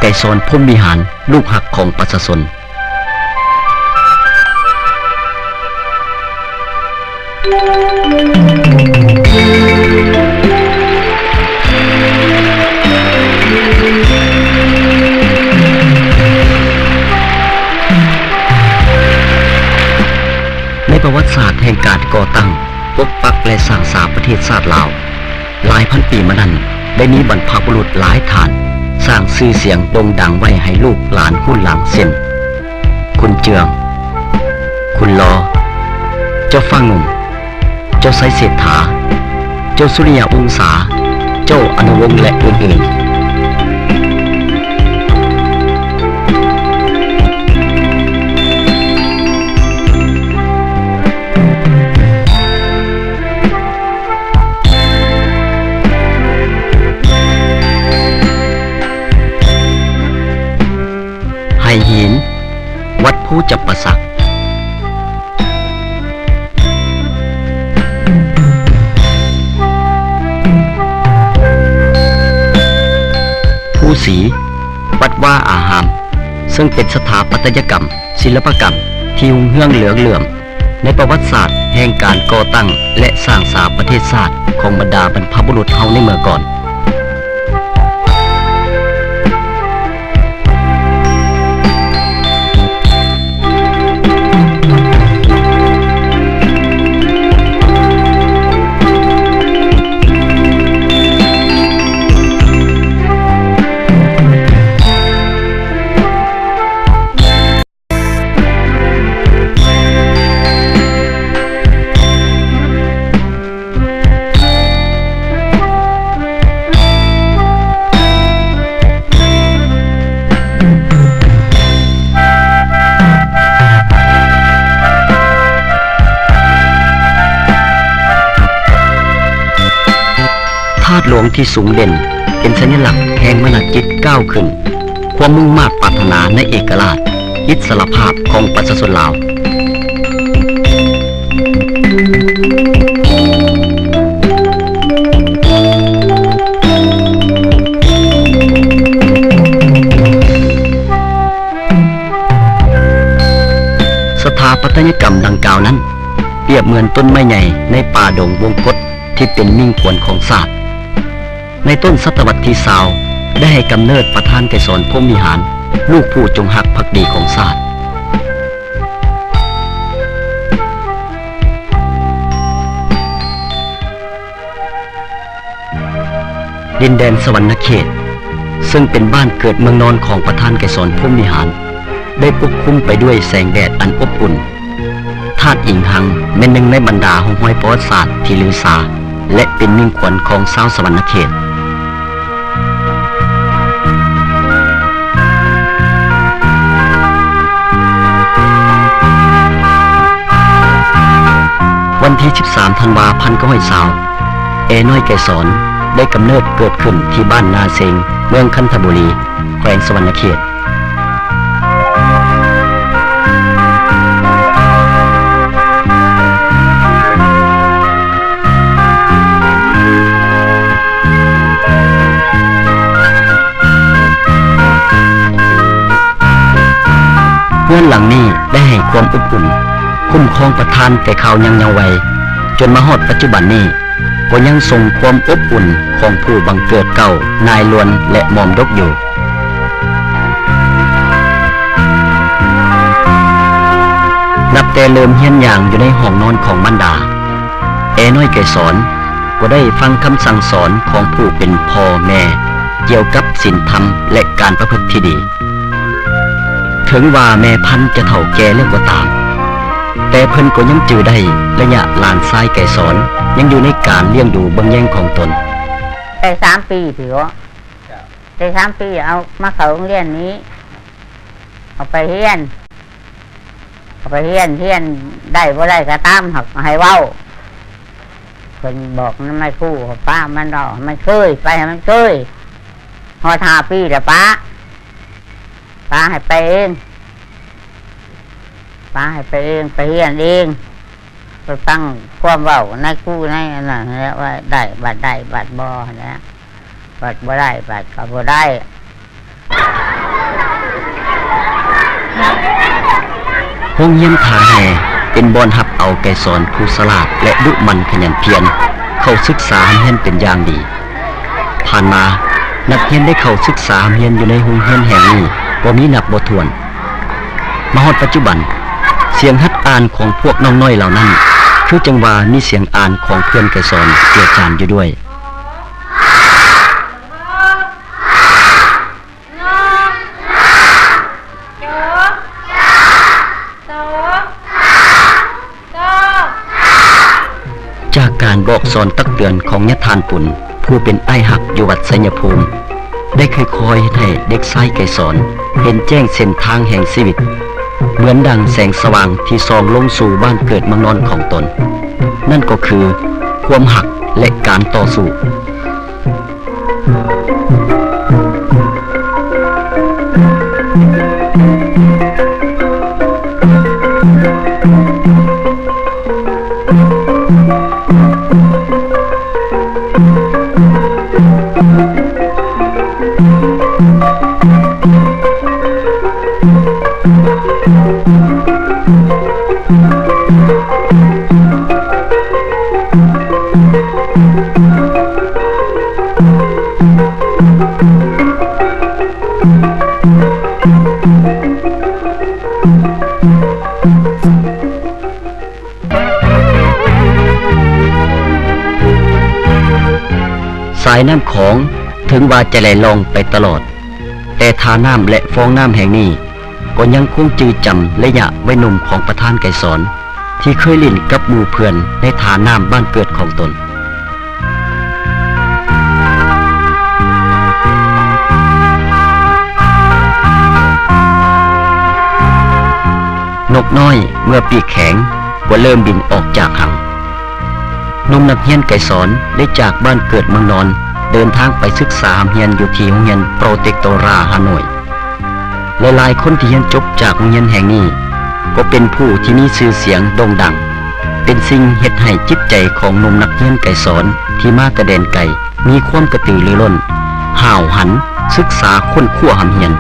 ໄກສອນ ພົມວິຫານ ລູກຮັກຂອງປະຊາຊົນ. ໃນປະຫວັດສາດແຫ່ງການກໍ່ຕັ້ງ, ປົກປັກ ແລະ ສ້າງສາປະເທດຊາດລາວ, ຫຼາຍພັນປີມານັ້ນ ໄດ້ມີບັນພະບຸລຸດຫຼາຍທ່ານສ້າງຊື່ສຽງໂດ່ງດັງໄວ້ໃຫ້ລູກຫຼານຮຸ່ນຫຼັງ ເຊັ່ນ ຂຸນເຈືອງ, ຂຸນລໍ, ເຈົ້າຟ້າງຸ່ມ, ເຈົ້າໄຊເສດຖາ, ເຈົ້າສຸລິຍະວົງສາ, ເຈົ້າອະນຸວົງ ແລະ ອື່ນໆ. ໄຫຫີນ ວັດພູຈຳປາສັກ. ພູສີ ວັດວາອາຮາມ ເຊິ່ງເປັນສະຖາປັດຕະຍະກຳ ສິລະປະກຳທີ່ຮຸ່ງເຮືອງເຫຼືອງເຫຼື້ອມ ໃນປະຫວັດສາດແຫ່ງການກໍ່ຕັ້ງ ແລະ ສ້າງສາປະເທດຊາດຂອງບັນດາບັນພະບຸລຸດເຮົາໃນເມື່ອກ່ອນ. ທາດຫຼວງທີ່ສູງເດັ່ນ ເປັນສັນຍະລັກແຫ່ງມານະຈິດກ້າວຂຶ້ນ, ຄວາມມຸ່ງມາດປາດຖະໜາໃນເອກະລາດ ອິດສະຫຼະພາບຂອງປະຊາຊົນລາວ. ສະຖາປັດຕະຍະກຳດັ່ງກ່າວນັ້ນ ປຽບເໝືອນຕົ້ນໄມ້ໃຫຍ່ໃນປ່າດົງວົງກົດ ທີ່ເປັນມິ່ງຂວັນຂອງຊາດ. ໃນຕົ້ນສະຕະວັດທີຊາວ ໄດ້ໃຫ້ກຳເນີດປະທານໄກສອນ ພົມວິຫານ ລູກຜູ້ຈົງຮັກພັກດີຂອງຊາດ. ດິນແດນສະຫວັນນະເຂດ ເຊິ່ງເປັນບ້ານເກີດເມືອງນອນຂອງປະທານໄກສອນ ພົມວິຫານ ໄດ້ປົກຄຸມໄປດ້ວຍແສງແດດອັນອົບອຸ່ນ. ທາດອີງຮັງແມ່ນໜຶ່ງໃນບັນດາຮ່ອງຮອຍປະຫວັດສາດທີ່ລືຊາ ແລະ ເປັນມິ່ງຂວັນຂອງຊາວສະຫວັນນະເຂດ. ວັນທີສິບສາມ ທັນວາ ພັນເກົ້າຮ້ອຍຊາວ ແອນ້ອຍໄກສອນ ໄດ້ກຳເນີດເກີດຂຶ້ນທີ່ບ້ານນາເຊງ ເມືອງຄັນທະບູລີ ແຂວງສະຫວັນນະເຂດ. ເຮືອນຫຼັງນີ້ໄດ້ໃຫ້ຄວາມອົບອຸ່ນ ຄຸ້ມຄອງປະທານແຕ່ຄາວຍັງເຍົາໄວ ຈົນມາຮອດປັດຈຸບັນນີ້ ກໍຍັງສົ່ງຄວາມອົບອຸ່ນຂອງຜູ້ບັງເກີດເກົ່າ ນາຍລວນ ແລະ ໝອມດົກຢູ່. ນັບແຕ່ເລີ່ມຮຽນຍ່າງຢູ່ໃນຫ້ອງນອນຂອງມານດາ, ແອນ້ອຍໄກສອນ ກໍໄດ້ຟັງຄຳສັ່ງສອນຂອງຜູ້ເປັນພໍ່ແມ່ ກ່ຽວກັບສິນທຳ ແລະ ການປະພຶດທີ່ດີ. ເຖິງວ່າແມ່ພັນຈະເຖົ້າແກ່ແລ້ວກໍຕາມ, ແຕ່ເພິ່ນກໍຍັງຈື່ໄດ້ໄລຍະຫຼານຊາຍໄກສອນຍັງຢູ່ໃນການລ້ຽງດູເບິ່ງແຍງຂອງຕົນ. ໄດ້ສາມປີຕິເບາະ? ໄດ້ສາມປີ ເອົາມາເຂົ້າໂຮງຮຽນນີ້ ເອົາໄປຮຽນ ເອົາໄປຮຽນ ຮຽນໄດ້ບໍ່ໄດ້ກໍຕາມ ໃຫ້ເວົ້າ. ເພິ່ນບອກນຳນາຍຄູ ປະມັນເວົ້າ ໃຫ້ມັນເຄີຍ ໄປໃຫ້ມັນເຄີຍ. ຮອດຫ້າປີແລ້ວປະ ປະໃຫ້ໄປເອງ ປະໃຫ້ໄປເອງ ໄປຮຽນເອງ ໄປຟັງຄວາມເວົ້ານາຍຄູ ນາຍອັນນັ້ນແຫຼະ ວ່າໄດ້ ບັດໄດ້ ບັດບໍ່ຫັ້ນແຫຼະ ບັດບໍ່ໄດ້ ບັດກໍບໍ່ໄດ້. ຮຽນທ່າແຮ່ເປັນບ່ອນຮັບເອົາໄກສອນຜູ້ສະຫຼາດ ແລະ ດຸໝັ່ນຂະຫຍັນພຽນ ເຂົ້າສຶກສາຮໍ່າຮຽນເປັນຢ່າງດີ. ຜ່ານມາ, ນັກຮຽນໄດ້ເຂົ້າສຶກສາຮໍ່າຮຽນຢູ່ໃນໂຮງຮຽນແຫ່ງນີ້ກໍມີນັບບໍ່ຖ້ວນ. ມາຮອດປັດຈຸບັນ, ສຽງຫັດອ່ານຂອງພວກນ້ອງນ້ອຍເຫຼົ່ານັ້ນ ຄືຈັ່ງວ່າມີສຽງອ່ານຂອງເພື່ອນໄກສອນເຈືອຈານຢູ່ດ້ວຍ. ຈາກການບອກສອນຕັກເຕືອນຂອງຍາທ່ານປຸນ ຜູ້ເປັນອ້າຍຮັກຢູ່ວັດໄຊຍະພູມ ໄດ້ຄ່ອຍໆເຮັດໃຫ້ເດັກຊາຍໄກສອນເຫັນແຈ້ງເສັ້ນທາງແຫ່ງຊີວິດ ເໝືອນດັ່ງແສງສະຫວ່າງທີ່ສ່ອງລົງສູ່ບ້ານເກີດເມືອງນອນຂອງຕົນ, ນັ້ນກໍຄືຄວາມຮັກ ແລະ ການຕໍ່ສູ້. ສາຍນ້ຳຂອງເຖິງວ່າຈະໄຫຼລ່ອງໄປຕະຫຼອດ, ແຕ່ທ່ານ້ຳ ແລະ ຟອງນ້ຳແຫ່ງນີ້ ກໍຍັງຄົງຈື່ຈຳໄລຍະໄວໜຸ່ມຂອງປະທານໄກສອນ ທີ່ເຄີຍຫຼິ້ນກັບໝູ່ເພື່ອນໃນທ່ານ້ຳບ້ານເກີດຂອງຕົນ. ນົກນ້ອຍເມື່ອປີກແຂງກໍເລີ່ມບິນອອກຈາກຮັງ. ໜຸ່ມນັກຮຽນໄກສອນໄດ້ຈາກບ້ານເກີດເມືອງນອນ ເດີນທາງໄປສຶກສາຮ່ຳຮຽນຢູ່ທີ່ໂຮງຮຽນ Protectora ຮ່າໂນ້ຍ. ຫຼາຍໆຄົນທີ່ຮຽນຈົບຈາກໂຮງຮຽນແຫ່ງນີ້ ກໍເປັນຜູ້ທີ່ມີຊື່ສຽງໂດ່ງດັງ, ເປັນສິ່ງເຮັດໃຫ້ຈິດໃຈຂອງໜຸ່ມນັກຮຽນໄກສອນທີ່ມາແຕ່ແດນໄກ ມີຄວາມກະຕືລືລົ້ນ, ຫ້າວຫັນ, ສຶກສາຄົ້ນຄວ້າຮ່ຳຮຽນ.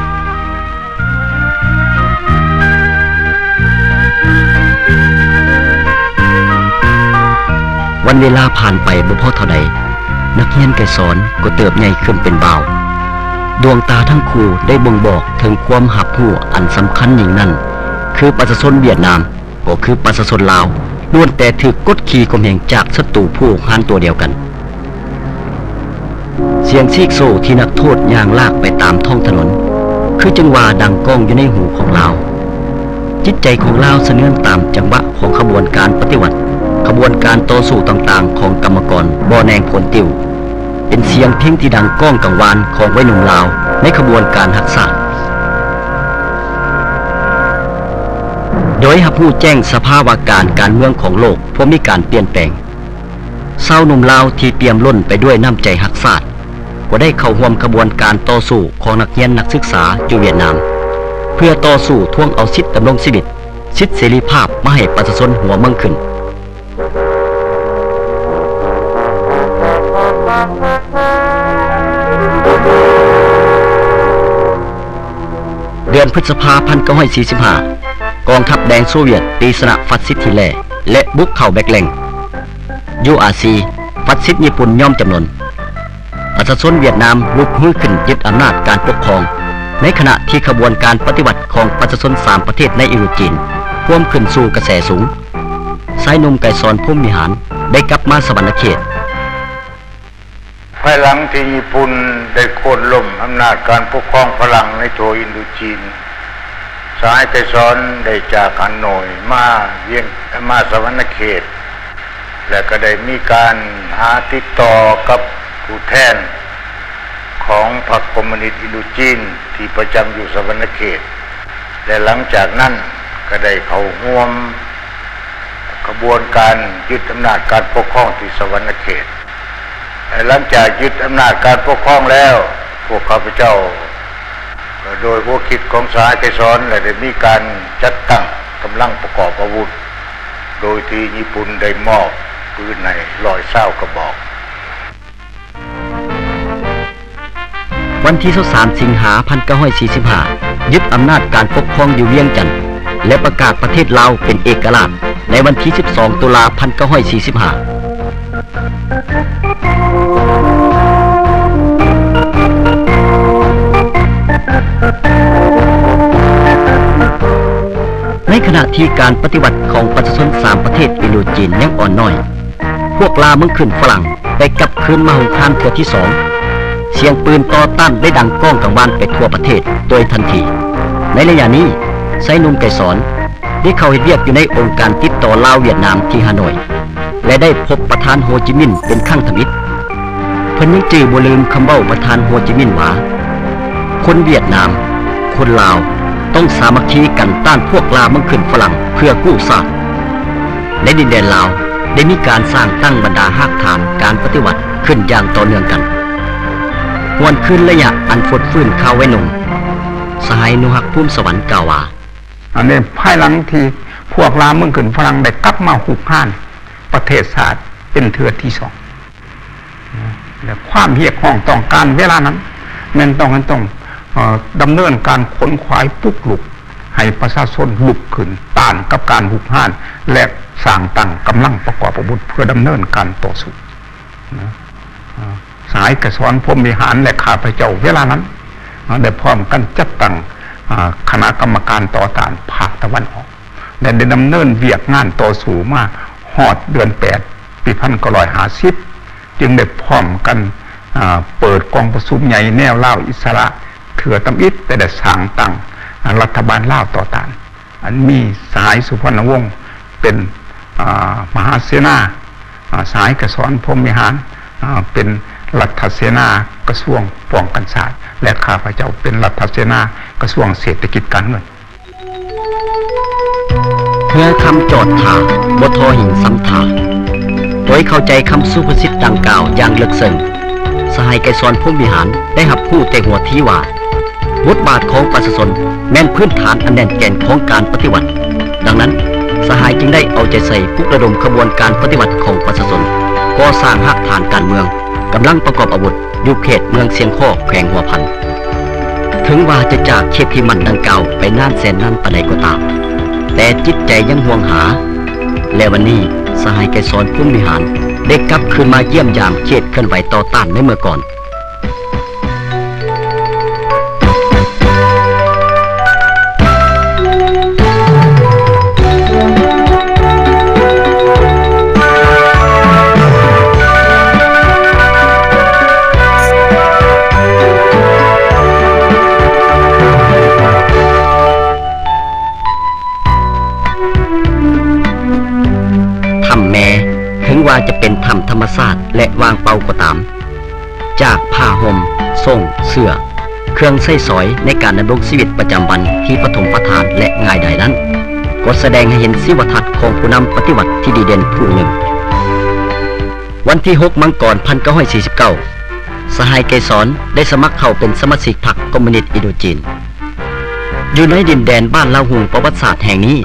ວັນເວລາຜ່ານໄປບໍ່ພໍເທົ່າໃດ, ນັກຮຽນໄກສອນກໍເຕີບໃຫຍ່ຂຶ້ນເປັນບ່າວ. ດວງຕາທັງຄູ່ໄດ້ບົ່ງບອກເຖິງຄວາມຮັບຮູ້ອັນສຳຄັນຍິ່ງນັ້ນ, ຄືປະຊາຊົນຫວຽດນາມ ກໍຄືປະຊາຊົນລາວ ລ້ວນແຕ່ຖືກກົດຂີ່ຂົ່ມເຫງຈາກສັດຕູຜູ້ຮຸກຮານຕົວດຽວກັນ. ສຽງຊີກໂສ້ທີ່ນັກໂທດຍ່າງລາກໄປຕາມທ້ອງຖະໜົນ ຄືຈັ່ງວ່າດັງກ້ອງຢູ່ໃນຫູຂອງລາວ. ຈິດໃຈຂອງລາວສະເໜືອນຕາມຈັງຫວະຂອງຂະບວນການປະຕິວັດ, ຂະບວນການຕໍ່ສູ້ຕ່າງໆຂອງກຳມະກອນບໍ່ແນງໂພນຕິວ, ເປັນສຽງເພງທີ່ດັງກ້ອງກັງວານຂອງໄວໜຸ່ມລາວໃນຂະບວນການຮັກຊາດ. ໂດຍຮັບຮູ້ແຈ້ງສະພາວະການການເມືອງຂອງໂລກພວມມີການປ່ຽນແປງ, ຊາວໜຸ່ມລາວທີ່ປ່ຽມລົ້ນໄປດ້ວຍນ້ຳໃຈຮັກຊາດ ກໍໄດ້ເຂົ້າຮ່ວມຂະບວນການຕໍ່ສູ້ຂອງນັກຮຽນນັກສຶກສາຢູ່ຫວຽດນາມ ເພື່ອຕໍ່ສູ້ທວງເອົາສິດດຳລົງຊີວິດ, ສິດເສລີພາບມາໃຫ້ປະຊາຊົນຫົວເມືອງຂຶ້ນ. ເດືອນພຶດສະພາ ໜຶ່ງພັນເກົ້າຮ້ອຍສີ່ສິບຫ້າ ກອງທັບແດງໂຊວຽດຕີຊະນະຟາຊິດຮິດແລ ແລະ ບຸກເຂົ້າແບັກແລງ. ຢູ່ອາຊີ ຟາຊິດຍີ່ປຸ່ນຍອມຈຳນົນ. ປະຊາຊົນຫວຽດນາມລຸກຮືຂຶ້ນຍຶດອຳນາດການປົກຄອງ, ໃນຂະນະທີ່ຂະບວນການປະຕິວັດຂອງປະຊາຊົນສາມປະເທດໃນອິນໂດຈີນພວມຂຶ້ນສູ່ກະແສສູງ. ຊາຍໜຸ່ມໄກສອນ ພົມວິຫານ ໄດ້ກັບມາສະຫວັນນະເຂດ. ພາຍຫຼັງທີ່ຍີ່ປຸ່ນໄດ້ໂຄ່ນລົ້ມອຳນາດການປົກຄອງຝຣັ່ງໃນທົ່ວອິນໂດຈີນ, ສະຫາຍໄກສອນໄດ້ຈາກຮ່າໂນ້ຍມາວຽງ, ມາສະຫວັນນະເຂດ ແລະ ກໍໄດ້ມີການຫາຕິດຕໍ່ກັບຜູ້ແທນຂອງພັກຄອມມູນິດອິນໂດຈີນທີ່ປະຈຳຢູ່ສະຫວັນນະເຂດ ແລະ ຫຼັງຈາກນັ້ນກໍໄດ້ເຂົ້າຮ່ວມຂະບວນການຍຶດອຳນາດການປົກຄອງທີ່ສະຫວັນນະເຂດ. ແລະ ຫຼັງຈາກຍຶດອຳນາດການປົກຄອງແລ້ວ, ພວກຂ້າພະເຈົ້າ ໂດຍຫົວຄິດຂອງສະຫາຍໄກສອນ ແລະ ໄດ້ມີການຈັດຕັ້ງກຳລັງປະກອບອາວຸດ, ໂດຍທີ່ຍີ່ປຸ່ນໄດ້ມອບປືນໃຫ້ຮ້ອຍຊາວກະບອກ. ວັນທີຊາວສາມ ສິງຫາ ໜຶ່ງພັນເກົ້າຮ້ອຍສີ່ສິບຫ້າ ຍຶດອຳນາດການປົກຄອງຢູ່ວຽງຈັນ, ແລະ ປະກາດປະເທດລາວເປັນເອກະລາດໃນວັນທີສິບສອງ ຕຸລາ ພັນເກົ້າຮ້ອຍສີ່ສິບຫ້າ. ໃນຂະນະທີ່ການປະຕິວັດຂອງປະຊາຊົນສາມປະເທດອິນໂດຈີນຍັງອ່ອນນ້ອຍ, ພວກລ່າເມືອງຂຶ້ນຝຣັ່ງໄດ້ກັບຄືນມາຮຸກຮານເທື່ອທີສອງ. ສຽງປືນຕໍ່ຕ້ານໄດ້ດັງກ້ອງກັງວານໄປທົ່ວປະເທດໂດຍທັນທີ. ໃນໄລຍະນີ້, ຊາຍໜຸ່ມໄກສອນ ໄດ້ເຂົ້າເຮັດວຽກຢູ່ໃນອົງການຕິດຕໍ່ລາວຫວຽດນາມທີ່ຮ່າໂນ້ຍ ແລະ ໄດ້ພົບປະທານໂຮຈິມິນເປັນຄັ້ງທຳອິດ. ເພິ່ນຍັງຈື່ບໍ່ລືມຄຳເວົ້າປະທານໂຮຈິມິນວ່າ, ຄົນຫວຽດນາມ, ຄົນລາວ ຕ້ອງສາມັກຄີກັນຕ້ານພວກລ່າເມືອງຂຶ້ນຝຣັ່ງເພື່ອກູ້ຊາດ. ໃນດິນແດນລາວ ໄດ້ມີການສ້າງຕັ້ງບັນດາຮາກຖານການປະຕິວັດຂຶ້ນຢ່າງຕໍ່ເນື່ອງກັນ. ຫວນຄືນໄລຍະອັນຟົດຟື້ນຄາວໄວໜຸ່ມ, ສະຫາຍ ໜູຮັກ ພູມສະຫວັນ ກ່າວວ່າ, ອັນນີ້ພາຍຫຼັງທີ່ພວກລ່າເມືອງຂຶ້ນຝຣັ່ງໄດ້ກັບມາຮຸກຮານປະເທດຊາດເປັນເທື່ອທີສອງ ແລະ ຄວາມຮຽກຮ້ອງຕ້ອງການເວລານັ້ນ ແມ່ນຕ້ອງ ຕ້ອງ ເອີ ດຳເນີນການຂົນຂວາຍປຸກລຸກໃຫ້ປະຊາຊົນລຸກຂຶ້ນຕ້ານກັບການຮຸກຮານ ແລະ ສ້າງຕັ້ງກຳລັງປະກອບອາວຸດເພື່ອດຳເນີນການຕໍ່ສູ້ນະ. ສະຫາຍໄກສອນ ພົມວິຫານ ແລະ ຂ້າພະເຈົ້າເວລານັ້ນ ໄດ້ພ້ອມກັນຈັດຕັ້ງ ອາ ຄະນະກຳມະການຕໍ່ຕ້ານພາກຕາເວັນອອກ ແລະ ໄດ້ດຳເນີນວຽກງານຕໍ່ສູ້ມາຮອດເດືອນແປດ ປີພັນເກົ້າຮ້ອຍຫ້າສິບ ຈຶ່ງໄດ້ພ້ອມກັນ ອາ ເປີດກອງປະຊຸມໃຫຍ່ແນວລາວອິດສະຫຼະເທື່ອທຳອິດ ແລະ ໄດ້ສ້າງຕັ້ງ ອາ ລັດຖະບານລາວຕໍ່ຕ້ານ ອັນມີສະຫາຍ ສຸພັນນະວົງ ເປັນ ອາ ມະຫາເສນາ, ອາ ສະຫາຍໄກສອນ ພົມວິຫານ ອາ ເປັນລັດຖະເສນາກະຊວງປ້ອງກັນຊາດ ແລະ ຂ້າພະເຈົ້າເປັນລັດຖະເສນາກະຊວງເສດຖະກິດການເງິນ. ເຮືອຄຳຈອດທ່າ ບໍ່ທໍຫິນຊຳທ່າ. ໂດຍເຂົ້າໃຈຄຳສຸພາສິດດັ່ງກ່າວຢ່າງເລິກເຊິ່ງ, ສະຫາຍໄກສອນ ພົມວິຫານ ໄດ້ຮັບຮູ້ແຕ່ຫົວທີວ່າ ບົດບາດຂອງປະຊາຊົນແມ່ນພື້ນຖານອັນແໜ້ນແກ່ນຂອງການປະຕິວັດ. ດັ່ງນັ້ນ, ສະຫາຍຈຶ່ງໄດ້ເອົາໃຈໃສ່ປຸກລະດົມຂະບວນການປະຕິວັດຂອງປະຊາຊົນ, ກໍ່ສ້າງຮາກຖານການເມືອງ, ກຳລັງປະກອບອາວຸດ ຢູ່ເຂດເມືອງຊຽງຄໍ້ ແຂວງຫົວພັນ. ເຖິງວ່າຈະຈາກເຂດທີ່ໝັ້ນດັ່ງກ່າວໄປນານແສນນານປານໃດກໍຕາມ, ແຕ່ຈິດໃຈຍັງຫ່ວງຫາ ແລະ ວັນນີ້ ສະຫາຍໄກສອນ ພົມວິຫານ ໄດ້ກັບຄືນມາຢ້ຽມຢາມເຂດເຄື່ອນໄຫວຕໍ່ຕ້ານໃນເມື່ອກ່ອນ. ຖ້ຳແມ່ ເຖິງວ່າຈະເປັນຖ້ຳທຳມະຊາດ ແລະ ວ່າງເປົ່າກໍຕາມ, ຈາກຜ້າຫົ່ມ, ໂສ້ງ, ເສື້ອ, ເຄື່ອງໃຊ້ສອຍໃນການດຳລົງຊີວິດປະຈຳວັນທີ່ປະຖົມປະຖານ ແລະ ງ່າຍດາຍນັ້ນ, ກໍສະແດງໃຫ້ເຫັນຊີວະທັດຂອງຜູ້ນຳປະຕິວັດທີ່ດີເດັ່ນຜູ້ໜຶ່ງ. ວັນທີຫົກ ມັງກອນ ພັນເກົ້າຮ້ອຍສີ່ສິບເກົ້າ, ສະຫາຍໄກສອນໄດ້ສະໝັກເຂົ້າເປັນສະມາຊິກພັກຄອມມູນິດອິນໂດຈີນ. ຢູ່ໃນດິນແດນບ້ານລາວຮຸ່ງປະຫວັດສາດແຫ່ງນີ້,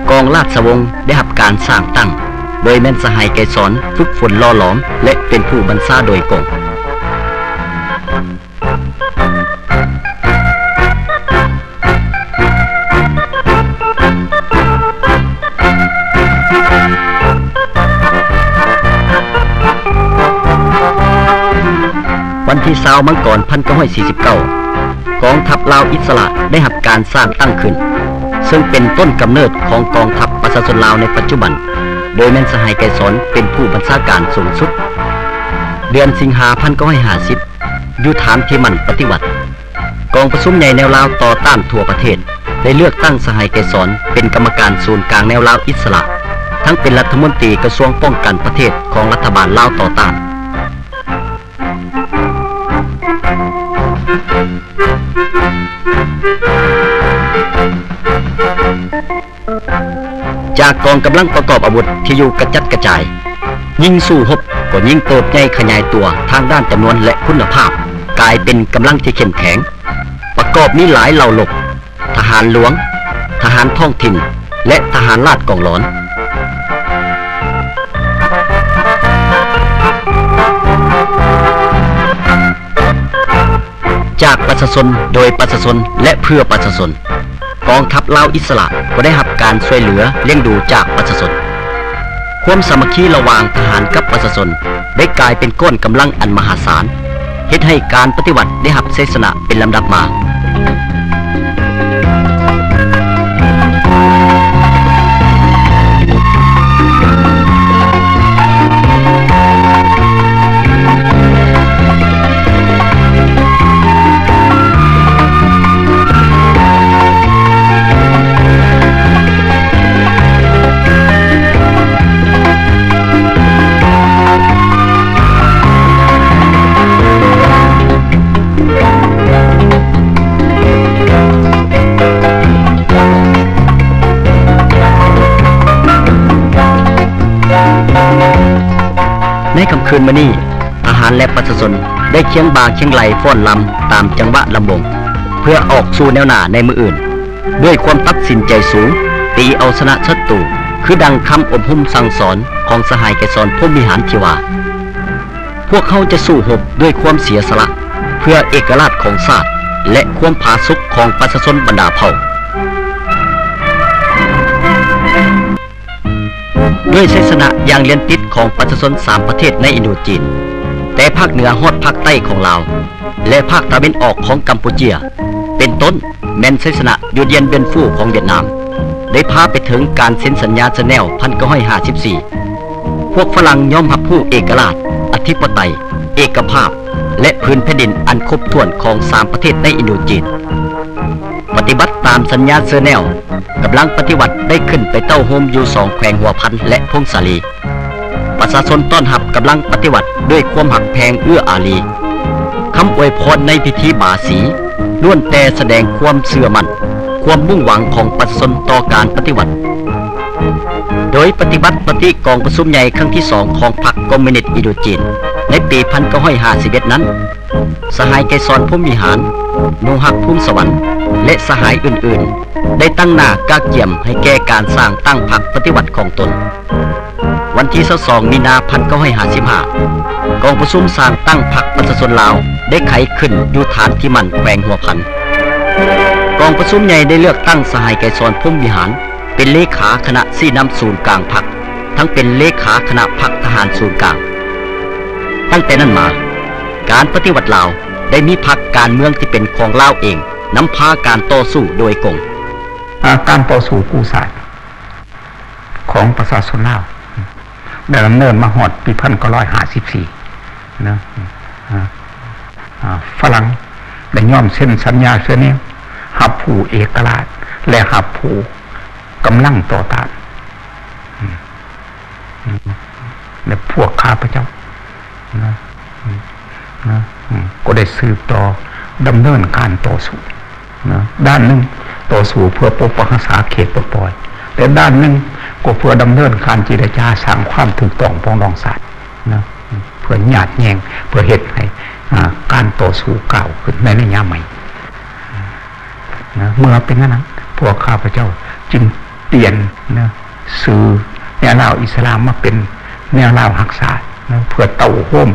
ກອງລາຊະວົງໄດ້ຮັບການສ້າງຕັ້ງ ໂດຍແມ່ນສະຫາຍໄກສອນຝຶກຝົນຫຼໍ່ຫຼອມ ແລະ ເປັນຜູ້ບັນຊາໂດຍກົງ. ວັນທີຊາວ ມັງກອນ ພັນເກົ້າຮ້ອຍສີ່ສິບເກົ້າ, ກອງທັບລາວອິດສະຫຼະໄດ້ຮັບການສ້າງຕັ້ງຂຶ້ນ, ເຊິ່ງເປັນຕົ້ນກຳເນີດຂອງກອງທັບປະຊາຊົນລາວໃນປັດຈຸບັນ, ໂດຍແມ່ນສະຫາຍໄກສອນເປັນຜູ້ບັນຊາການສູງສຸດ. ເດືອນສິງຫາ ພັນເກົ້າຮ້ອຍຫ້າສິບ, ຢູ່ຖານທີ່ໝັ້ນປະຕິວັດ, ກອງປະຊຸມໃຫຍ່ແນວລາວຕໍ່ຕ້ານທົ່ວປະເທດ ໄດ້ເລືອກຕັ້ງສະຫາຍໄກສອນເປັນກຳມະການສູນກາງແນວລາວອິດສະຫຼະ, ທັງເປັນລັດຖະມົນຕີກະຊວງປ້ອງກັນປະເທດຂອງລັດຖະບານລາວຕໍ່ຕ້ານ. ຈາກກອງກຳລັງປະກອບອາວຸດທີ່ຢູ່ກະຈັດກະຈາຍ, ຍິງສູ້ຮົບກໍຍິ່ງເຕີບໃຫຍ່ຂະຫຍາຍຕົວທາງດ້ານຈຳນວນ ແລະ ຄຸນນະພາບ, ກາຍເປັນກຳລັງທີ່ເຂັ້ມແຂງ, ປະກອບມີຫຼາຍເຫຼົ່າລົບ, ທະຫານຫຼວງ, ທະຫານທ້ອງຖິ່ນ ແລະ ທະຫານລາດກອງຫຼອນ. ຈາກປະຊາຊົນ, ໂດຍປະຊາຊົນ ແລະ ເພື່ອປະຊາຊົນ, ກອງທັບລາວອິດສະຫຼະ ກໍໄດ້ຮັບການຊ່ວຍເຫຼືອລ້ຽງດູຈາກປະຊາຊົນ. ຄວາມສາມັກຄີລະຫວ່າງທະຫານກັບປະຊາຊົນໄດ້ກາຍເປັນກ້ອນກຳລັງອັນມະຫາສານ, ເຮັດໃຫ້ການປະຕິວັດໄດ້ຮັບໄຊຊະນະເປັນລຳດັບມາ. ໃນຄ່ຳຄືນມື້ນີ້, ທະຫານ ແລະ ປະຊາຊົນໄດ້ຄຽງບ່າຄຽງໄຫຼ່ຟ້ອນລຳຕາມຈັງຫວະລຳວົງ ເພື່ອອອກສູ່ແນວໜ້າໃນມື້ອື່ນ ດ້ວຍຄວາມຕັດສິນໃຈສູງ, ຕີເອົາຊະນະສັດຕູ, ຄືດັ່ງຄຳອົບຮົມສັ່ງສອນຂອງສະຫາຍໄກສອນ ພົມວິຫານ ທີ່ວ່າ, ພວກເຮົາຈະສູ້ຮົບດ້ວຍຄວາມເສຍສະຫຼະ ເພື່ອເອກະລາດຂອງຊາດ ແລະ ຄວາມຜາສຸກຂອງປະຊາຊົນບັນດາເຜົ່າ. ດ້ວຍໄຊຊະນະຢ່າງລຽນຕິດຂອງປະຊາຊົນສາມປະເທດໃນອິນໂດຈີນ, ແຕ່ພາກເໜືອຮອດພາກໃຕ້ຂອງລາວ ແລະ ພາກຕາເວັນອອກຂອງກຳປູເຈຍ ເປັນຕົ້ນ ແມ່ນໄຊຊະນະຢູ່ດຽນບຽນຟູຂອງຫວຽດນາມ ໄດ້ພາໄປເຖິງການເຊັນສັນຍາເຊີແນວ ພັນເກົ້າຮ້ອຍຫ້າສິບສີ່. ພວກຝຣັ່ງຍອມຮັບຮູ້ເອກະລາດ, ອະທິປະໄຕ, ເອກະພາບ ແລະ ພື້ນແຜ່ນດິນອັນຄົບຖ້ວນຂອງສາມປະເທດໃນອິນໂດຈີນ. ປະຕິບັດຕາມສັນຍາເຊີແນວ, ກຳລັງປະຕິວັດໄດ້ຂຶ້ນໄປເຕົ້າໂຮມຢູ່ສອງແຂວງຫົວພັນ ແລະ ຜົ້ງສາລີ. ປະຊາຊົນຕ້ອນຮັບກຳລັງປະຕິວັດດ້ວຍຄວາມຮັກແພງເອື້ອອາຣີ. ຄຳອວຍພອນໃນພິທີບາສີ ລ້ວນແຕ່ສະແດງຄວາມເຊື່ອໝັ້ນ, ຄວາມມຸ່ງຫວັງຂອງປະຊາຊົນຕໍ່ການປະຕິວັດ. ໂດຍປະຕິບັດມະຕິກອງປະຊຸມໃຫຍ່ຄັ້ງທີສອງຂອງພັກຄອມມູນິດອິນໂດຈີນ ໃນປີພັນເກົ້າຮ້ອຍຫ້າສິບເອັດນັ້ນ, ສະຫາຍໄກສອນ ພົມວິຫານ, ໜູຮັກ ພູມສະຫວັນ ແລະ ສະຫາຍອື່ນໆ ໄດ້ຕັ້ງໜ້າກະກຽມໃຫ້ແກ່ການສ້າງຕັ້ງພັກປະຕິວັດຂອງຕົນ. ວັນທີຊາວສອງ ມີນາ ພັນເກົ້າຮ້ອຍຫ້າສິບຫ້າ, ກອງປະຊຸມສ້າງຕັ້ງພັກປະຊາຊົນລາວໄດ້ໄຂຂຶ້ນຢູ່ຖານທີ່ໝັ້ນແຂວງຫົວພັນ. ກອງປະຊຸມໃຫຍ່ໄດ້ເລືອກຕັ້ງສະຫາຍໄກສອນ ພົມວິຫານ ເປັນເລຂາຄະນະຊີ້ນຳສູນກາງພັກ, ທັງເປັນເລຂາຄະນະພັກທະຫານສູນກາງ. ຕັ້ງແຕ່ນັ້ນມາ, ການປະຕິວັດລາວໄດ້ມີພັກການເມືອງທີ່ເປັນຂອງລາວເອງ ນຳພາການຕໍ່ສູ້ໂດຍກົງ. ອາ ການຕໍ່ສູ້ກູ້ຊາດຂອງປະຊາຊົນລາວ ໄດ້ດຳເນີນມາຮອດປີພັນເກົ້າຮ້ອຍຫ້າສິບສີ່ນະ. ອາ ອາ ຝຣັ່ງໄດ້ຍອມເຊັນສັນຍາເຊີແນວ ຮັບຮູ້ເອກະລາດ ແລະ ຮັບຮູ້ກຳລັງຕໍ່ຕ້ານ. ແລະ ພວກຂ້າພະເຈົ້ານະ ນະ ກໍໄດ້ສືບຕໍ່ດຳເນີນການຕໍ່ສູ້ນະ, ດ້ານໜຶ່ງຕໍ່ສູ້ເພື່ອປົກປັກຮັກສາເຂດປົດປ່ອຍ ແລະ ດ້ານໜຶ່ງກໍເພື່ອດຳເນີນການເຈລະຈາສ້າງຄວາມຖືກຕ້ອງປອງດອງຊາດນະ, ເພື່ອຍາດແຍ່ງ ເພື່ອເຮັດໃຫ້ ອາ ການຕໍ່ສູ້ກ້າວຂຶ້ນໃນໄລຍະໃໝ່. ນະ ເມື່ອເປັນອັນນັ້ນ ພວກຂ້າພະເຈົ້າຈຶ່ງປ່ຽນນະ ຊື່ແນວລາວອິດສະລາມມາເປັນແນວລາວຮັກຊາດນະ ເພື່ອເຕົ້າໂຮມ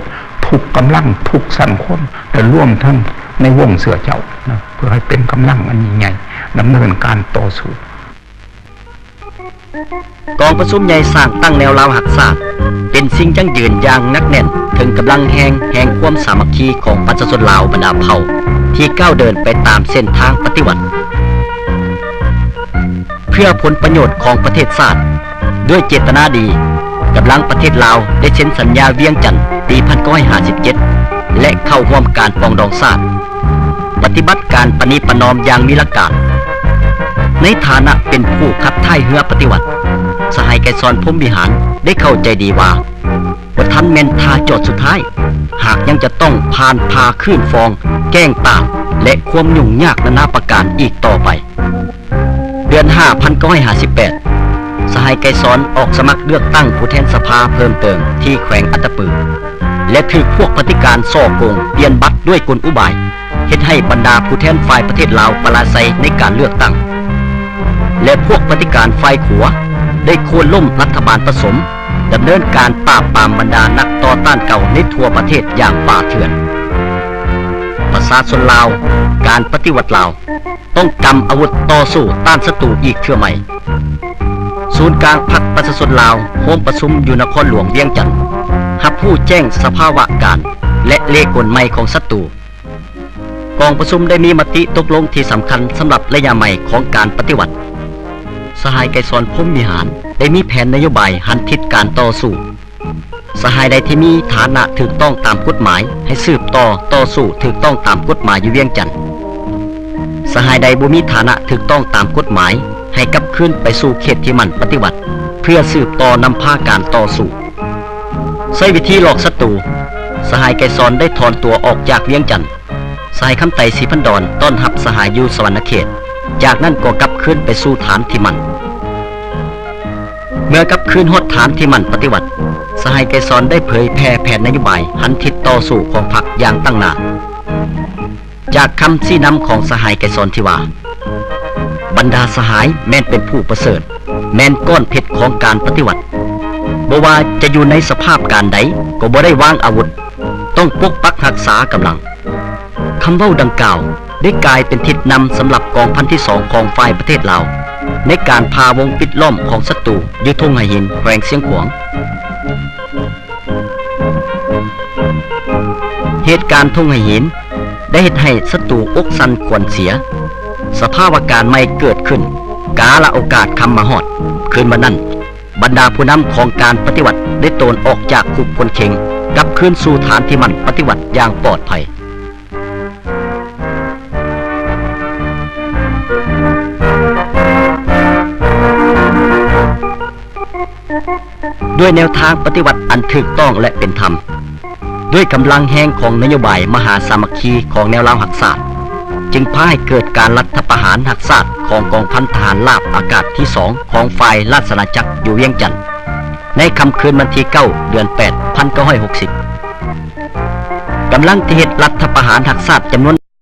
ທຸກກຳລັງ ທຸກຊັ້ນຄົນ ແລະ ລວມທັງໃນວົງເຊື້ອເຈົ້ານະ ເພື່ອໃຫ້ເປັນກຳລັງອັນຍິ່ງໃຫຍ່ ດຳເນີນການຕໍ່ສູ້. ກອງປະຊຸມໃຫຍ່ສ້າງຕັ້ງແນວລາວຮັກຊາດ ເປັນສິ່ງຢັ້ງຢືນຢ່າງໜັກແໜ້ນເຖິງກຳລັງແຮງແຫ່ງຄວາມສາມັກຄີຂອງປະຊາຊົນລາວບັນດາເຜົ່າ ທີ່ກ້າວເດີນໄປຕາມເສັ້ນທາງປະຕິວັດ. ເພື່ອຜົນປະໂຫຍດຂອງປະເທດຊາດ, ດ້ວຍເຈດຕະນາດີ, ກຳລັງປະເທດລາວໄດ້ເຊັນສັນຍາວຽງຈັນປີພັນເກົ້າຮ້ອຍຫ້າສິບເຈັດ ແລະ ເຂົ້າຮ່ວມການປອງດອງຊາດ. ປະຕິບັດການປະນີປະນອມຢ່າງມີຫຼັກການ. ໃນຖານະເປັນຜູ້ຂັບທ້າຍເຮືອປະຕິວັດ, ສະຫາຍໄກສອນ ພົມວິຫານ ໄດ້ເຂົ້າໃຈດີວ່າ ບໍ່ທັນແມ່ນທ່າຈອດສຸດທ້າຍ, ຫາກຍັງຈະຕ້ອງຜ່ານຜ່າຄື້ນຟອງ, ແກ້ງຕາດ ແລະ ຄວາມຫຍຸ້ງຍາກນານາປະການອີກຕໍ່ໄປ. ເດືອນຫ້າ ພັນເກົ້າຮ້ອຍຫ້າສິບແປດ ສະຫາຍໄກສອນອອກສະໝັກເລືອກຕັ້ງຜູ້ແທນສະພາເພີ່ມເຕີມທີ່ແຂວງອັດຕະປື ແລະ ຖືກພວກປະຕິການສໍ້ໂກງປ່ຽນບັດດ້ວຍກົນອຸບາຍ ເຮັດໃຫ້ບັນດາຜູ້ແທນຝ່າຍປະເທດລາວປະລາໄຊໃນການເລືອກຕັ້ງ ແລະ ພວກປະຕິການຝ່າຍຂວາໄດ້ໂຄ່ນລົ້ມລັດຖະບານປະສົມ, ດຳເນີນການປາບປາມບັນດານັກຕໍ່ຕ້ານເກົ່າໃນທົ່ວປະເທດຢ່າງປ່າເຖື່ອນ. ປະຊາຊົນລາວ, ການປະຕິວັດລາວ ຕ້ອງກຳອາວຸດຕໍ່ສູ້ຕ້ານສັດຕູອີກເທື່ອໃໝ່. ສູນກາງພັກປະຊາຊົນລາວໂຮມປະຊຸມຢູ່ນະຄອນຫຼວງວຽງຈັນ ຮັບຮູ້ແຈ້ງສະພາວະການ ແລະ ເລກົນໃໝ່ຂອງສັດຕູ. ກອງປະຊຸມໄດ້ມີມະຕິຕົກລົງທີ່ສຳຄັນສຳລັບໄລຍະໃໝ່ຂອງການປະຕິວັດ. ສະຫາຍໄກສອນ ພົມວິຫານ ໄດ້ມີແຜນນະໂຍບາຍຫັນທິດການຕໍ່ສູ້. ສະຫາຍໃດທີ່ມີຖານະຖືກຕ້ອງຕາມກົດໝາຍ ໃຫ້ສືບຕໍ່ຕໍ່ສູ້ຖືກຕ້ອງຕາມກົດໝາຍຢູ່ວຽງຈັນ. ສະຫາຍໃດບໍ່ມີຖານະຖືກຕ້ອງຕາມກົດໝາຍ ໃຫ້ກັບຄືນໄປສູ່ເຂດທີ່ໝັ້ນປະຕິວັດ ເພື່ອສືບຕໍ່ນຳພາການຕໍ່ສູ້. ໃຊ້ວິທີຫຼອກສັດຕູ, ສະຫາຍໄກສອນໄດ້ຖອນຕົວອອກຈາກວຽງຈັນ. ສະຫາຍຄຳໄຕ ສີພັນດອນ ຕ້ອນຮັບສະຫາຍຢູ່ສະຫວັນນະເຂດ, ຈາກນັ້ນກໍກັບຄືນໄປສູ່ຖານທີ່ໝັ້ນ. ເມື່ອກັບຄືນຮອດຖານທີ່ໝັ້ນປະຕິວັດ, ສະຫາຍໄກສອນໄດ້ເຜີຍແຜ່ແຜນນະໂຍບາຍຫັນທິດຕໍ່ສູ້ຂອງພັກຢ່າງຕັ້ງໜ້າ. ຈາກຄຳຊີ້ນຳຂອງສະຫາຍໄກສອນທີ່ວ່າ, ບັນດາສະຫາຍແມ່ນເປັນຜູ້ປະເສີດ, ແມ່ນກ້ອນເພັດຂອງການປະຕິວັດ. ບໍ່ວ່າຈະຢູ່ໃນສະພາບການໃດ ກໍບໍ່ໄດ້ວາງອາວຸດ, ຕ້ອງປົກປັກຮັກສາກຳລັງ. ຄຳເວົ້າດັ່ງກ່າວໄດ້ກາຍເປັນທິດນຳສຳລັບກອງພັນທີສອງຂອງຝ່າຍປະເທດລາວ ໃນການຜ່າວົງປິດລ້ອມຂອງສັດຕູຢູ່ທົ່ງໄຫຫີນ ແຂວງຊຽງຂວາງ. ເຫດການທົ່ງໄຫຫີນໄດ້ເຮັດໃຫ້ສັດຕູອົກສັ່ນຂວັນເສຍ. ສະພາວະການໃໝ່ເກີດຂຶ້ນ, ກາລະໂອກາດຄຳມາຮອດ. ຄືນວັນນັ້ນ, ບັນດາຜູ້ນຳຂອງການປະຕິວັດໄດ້ໂຕນອອກຈາກຄຸກຄົນເຂັງ, ກັບຄືນສູ່ຖານທີ່ໝັ້ນປະຕິວັດຢ່າງປອດໄພ. ດ້ວຍແນວທາງປະຕິວັດອັນຖືກຕ້ອງ ແລະ ເປັນທຳ, ດ້ວຍກຳລັງແຮງຂອງນະໂຍບາຍມະຫາສາມັກຄີຂອງແນວລາວຮັກຊາດ, ຈຶ່ງພາໃຫ້ເກີດການລັດຖະປະຫານຮັກຊາດຂອງກອງພັນທະຫານລາບອາກາດທີສອງຂອງຝ່າຍລາຊະອານາຈັກຢູ່ວຽງຈັນ ໃນຄ່ຳຄືນວັນທີເກົ້າ ເດືອນແປດ ພັນເກົ້າຮ້ອຍຫົກສິບ. ກຳລັງທີ່ເຮັດລັດຖະປະຫານຮັກຊາດຈຳນວນ